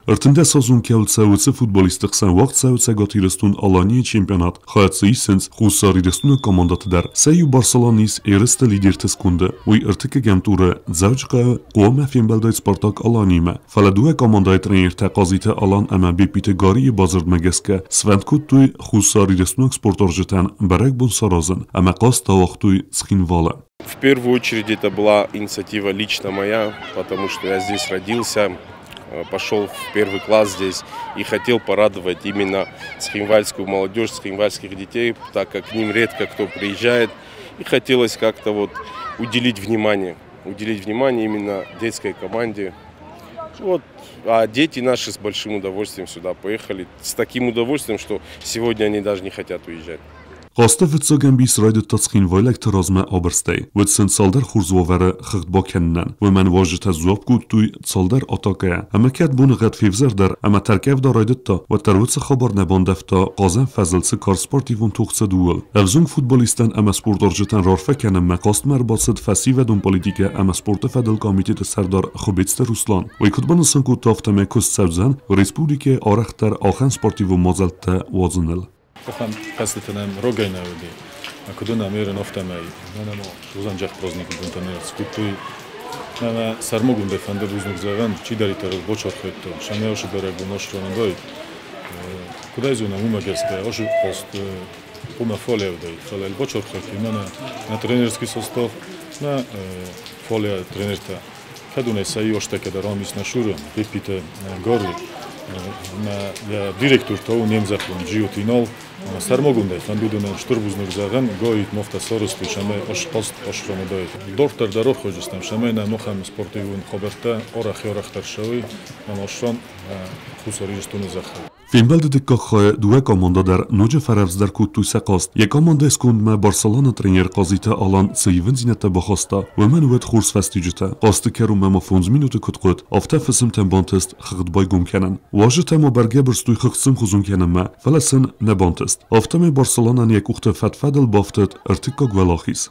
13-азон кӕуыл цӕуы, уыцы футболистты хсӕн уагъд цӕуы Цӕгат Ирыстон-Аланийы чемпионат. Хайад дзы исынц Хуссар Ирыстоны командӕты дӕр. Сӕ иу Барселона ис ерысты лидерты сконды. Уый ӕртыккӕгӕм туры Дзӕуджыхъӕуы хъуамӕ фембӕлдаид Спартак Аланиимӕ. Фӕлӕ дыууӕ командӕйы тренертӕ Хъазиты Алан ӕмӕ Беппиты Гарийы бадзырдмӕ гӕсгӕ сфӕнд кодтой хуссарирыстойнаг спортуарзджытӕн бӕрӕгбон саразын ӕмӕ хъазт ауагътой Цхинвалы. В первую очередь это была инициатива лично моя, потому что я здесь родился, пошел в первый класс здесь и хотел порадовать именно цхинвальскую молодежь, цхинвальских детей, так как к ним редко кто приезжает. И хотелось как-то вот уделить внимание именно детской команде. Вот, а дети наши с большим удовольствием сюда поехали, с таким удовольствием, что сегодня они даже не хотят уезжать. Хъазты фыццаг ӕмбис райдыдта цхинвайлӕгты размӕ абырстӕй. Уыд сын цалдӕр хорз уавӕры хыгъд бакӕнынӕн. Уымӕн уазджытӕ сдзуапп кодтой цалдӕр атакӕйӕ. Ӕмӕ кӕд боныгъӕд февзӕрдӕр ӕмӕ тӕрккъӕвда райдыдта, уӕддӕр уыцы хабар нӕ бандӕвта, хъазӕн фӕзыл цы карз спортивон тох цыд, ууыл. Ӕвзонг футболисттӕн ӕмӕ спортуарзджытӕн раарфӕ кӕнынмӕ хъазтмӕ ӕрбацыд фӕсивӕдон политикӕ ӕмӕ спорты фӕдыл комитеты сӕрдар Хуыбецты Руслан. Уый куыд банысан кодта, афтӕмӕй куыст цӕудзӕн республикӕйы арӕхдӕр ахӕм спортивон мадзӕлттӕ уадзыныл. Ахӕм хъӕзтытӕ нӕм рогӕй нӕ уыди. Куыд уынӕм ерын, афтӕмӕй нӕ Бузанджах праздники бонтӕ нӕ скодтой. Нӕ сӕрмагондӕй фӕнды бузныг зӕгъӕн, чидӕриддӕр бацархайдта, цӕмӕй ацы бӕрӕгбон астронадӕй. Куыд ӕй зонӕм, уымӕ гӕсгӕ ацы хъазт хъуамӕ фалӕуыдаид, фӕлӕ бацархайдтой мӕнӕ нӕ тренерский состав, нӕ фалӕ тренертӕ. Кӕд уын сӕ иу азтӕккӕ дӕр ам ис нӕ цуры, Беппиты Гарри, мӕ йӕ директор та у не мзӕххон Джиоты Инал. Сӕрмагондӕй фӕнды уыдонӕн стыр бузныг зӕгъын, гайд мах та сарӕзтой, цӕмӕй хъазт асрамыдаид. Дарддӕр дӕр архайдзыстӕм, цӕмӕй нӕм ахӕм спортивон хабӕрттӕ арӕхӕй-арӕхдӕр цӕуой ӕмӕ астан Хуссар Ирыстоны зӕххыл. Фембӕлды дыккаг хайы дыууӕ командӕ дӕр ноджы фӕрӕвдздӕр кодтой сӕ хъазт. Йӕ командӕйы скондмӕ Барселона тренер Хъазиты Алан цы ивындзинӕдтӕ бахаста, уымӕн уыд хорз фӕстиуджытӕ. Хъазты кӕронмӕ ма 5 минуты куыд хъуыд, афтӕ фысымтӕн бантыст хыгъд байгом кӕнын. Уазджытӕ ма бӕргӕ бырстой хыгъд сӕмхуызон кӕнынмӕ, фӕлӕ сын нӕ бантыст. Афтӕмӕй Барселонӕн йӕ къухты фӕд-фӕдыл бафтыд ӕртыккаг уӕлахиз.